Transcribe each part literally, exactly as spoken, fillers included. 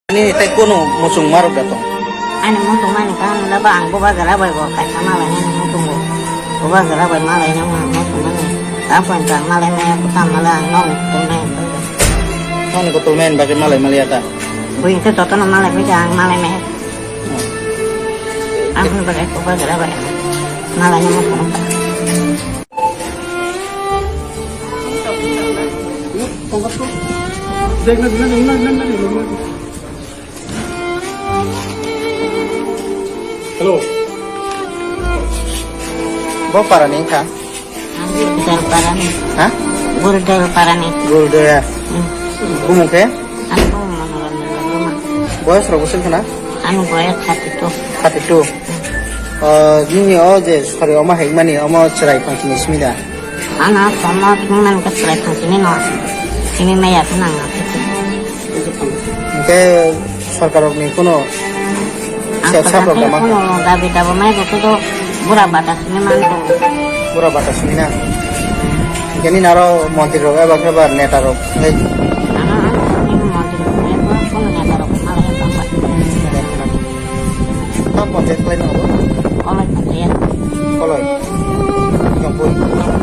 Ani tei kunu muchung marok da tong? Ani muchung mani kha, ano da ba ang bubagra bai bo kaisa malai nani muchungo. Bubagra bai malai nani muchung mani. Tamo ang malai maya, kutam malai ang nong tumai. Nong kutum men bagwi malai maliya ta? Buin khe jotono malai maya, ang malai maya. Ang hwn bagwi bubagra bai malai nani muchung. Hello. Bo para ni kha? Gurdel para ni. Ha? Gurdel para ni. Gurdel. Hmm. Bumung khe? Ang bumung Manoranjan Debbarma. Boyos rok bwswk khna? Ang boyos thirty two. Thirty two. Ah, nini o je sori omo hai mani omo chwrai pang simi da? Ano, tamo thwngmani khe chwrai thang simi no. Simi maya khe nang. Hingke sorkarrokni kuno ang sep saprok sorkarni tama kuno dabi dabo mai bo kudo bura bata simi man ko. Bura bata simi na. Hingke nini aro montri rok eba khe ba neta rok. Ano, ano, simi montri rok eba kuno neta rok ma lai tang ba. Tam panchayat khlai no bo? Koloi panchayat. Koloi. Jongpui.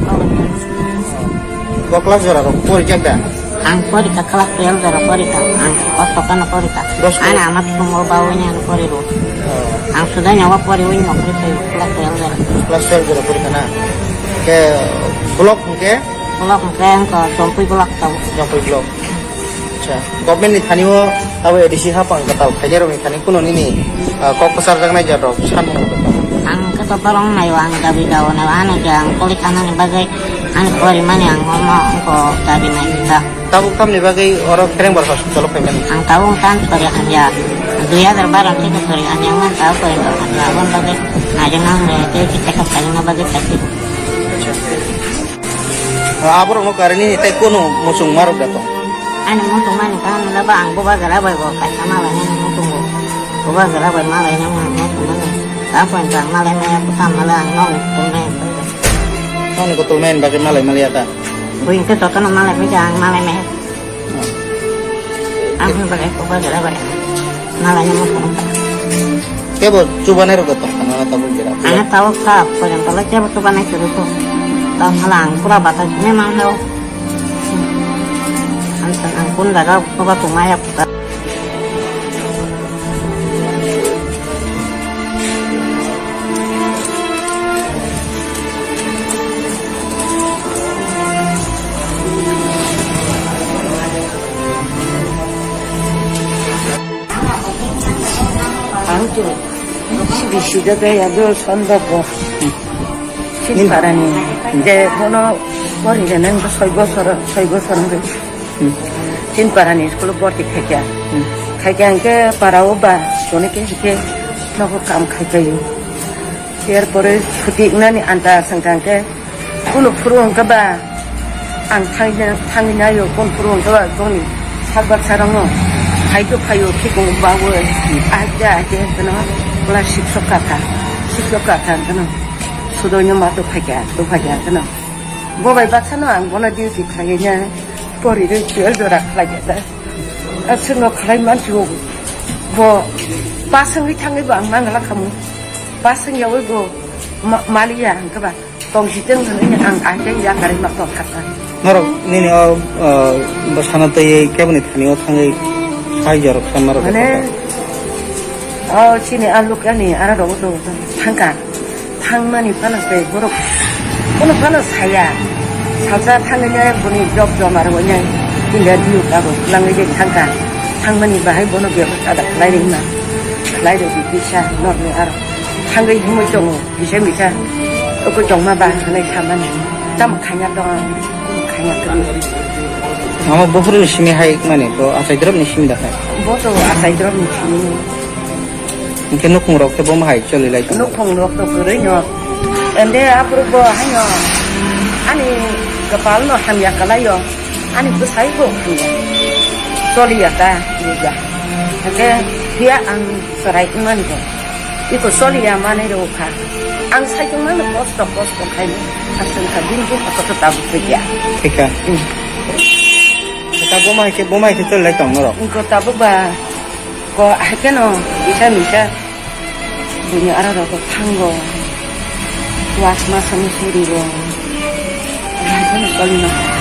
Koloi. Bo class jora rok pori jak da? Ang porikha class twelve jora porikha. Ang kosto kano porikha. Dos. Ana ama thumbo bawo ni ano pori ro. Oh. Ang sudai nyawa pori wi nokri sai class twelve jora. Class twelve jora porikha na? Ke block hingke? Block hingke ang ko Jongpui block tau. Jongpui block. Acha, government ni thani o abo A D C hapang kwtal khainai rok ni thani kuno nini, ah, kok kwchar jaknai jat rok sanmung rok tong? Ang khe to borok naio, ang dabi dao naio, ano je ang poli thangna ni bagwi ani pori mani ang omo ko dabi nai ta. Tabuk tamni bagwi oro Kherengbar hospital o phaimani? Ang tabuk tang sori hamya, dui hajar baro ni sori hamya, ang tabuk Kherengbar hamya, aboni bagwi naijak nang le tei check up khaina bagwi thai. Acha. Aborok no karini tei kunu muchung marok da tong? Ani muchung mani kha, ano da ba ang bubagra bai bo kaisa malai nani muchungo. Bubagra bai malai nani muchung mani. Tamo ang malai maya, kutam malai ang nong tumai. Nong kutum men bagwi malai maliya ta? Buin khe jotono malai maya, ang malai maya. Ang hwn bagwi bubagra bai. Malai no muchung. Kebo chubanai rok tong khana tabuk jera. Ang tabuk kha, pojon tala kebo chubanai churu to. Tang hala ang pura bata sini mang lo. Ang ang kun daga chuba tumaya puta. Ang to bisi bisi de de ya do son do bo. Chin parani de bono pori de nang soi bosor, soi bosor de. Hmm. Chin parani school borti khaikya. Hmm. Khaikya hingke para o ba sone ke hingke nogo kam khaikya yo. Erpore chuti wngnani anta swngkha hwnkhe, kunu phuru hwnkhe ba ang thangwi na, thangwi naio, kunu phuru hwnkhe ba boni sak baksa rokno phaito phaio khikung bawi ahikhe ahikhe hwnkhe no class six o kakha, six o kakha hwnkhe no sudoino ma tongphaikha, tongphaikha hwnkhe no bo bai baksano ang bono duty khlaiwi na porirwi twelve jora khlaikha da. Aswkno khlai mansigo bo pass wngwi thangwi bo ang mangala khamu. Pass wngyawi bo ma-, maliya hwnkhe ba tongsi teng hwnwi ang ahikhe yakarwi ma tongkha. Norok nini o, o, bwsano twiwi keboni thani o thangwi sai jorok san norok. Mane, o chini a lukani ara rogo to thangkha. Thangmani phano tei borok bono phano saya. Salsa thangwi nai boni job joma rwui nai India diu kago twlangwi de thangkha. Thangmani bahai bono bebostha da khlai rwima. Khlai rwdi kisa norni aro thangwi himwi tongo kisa misa. Oko tongma ba hwnwi samani. Tamo khanya tong, khanya tong. Mama buphuru simi hai mani to achai drop ni simi da khai. Bo to achai drop ni simi. Hingke nukhung rok khe bo hai choli lai tongo. Nukhung rok to kwrwi no. Ende aphuru bo haino ani kwpal no hamya kwlaio. Ani bwsai bo hamya. Choliya ta buja. Hingke phiya ang chwrai wngmani bo. Iko choliya manwi rw kha. Ang saichung mano kosto kosto khai. Aswng kha bini bupha koto tabuk khe ya. Thika. Hmm. Thika bo mai khe, bo mai khe choli lai tong norok. Iko tabuk ba. Ko haikeno isa misa buini aro rok thango. Wasma sami suri go. Haikeno kolima.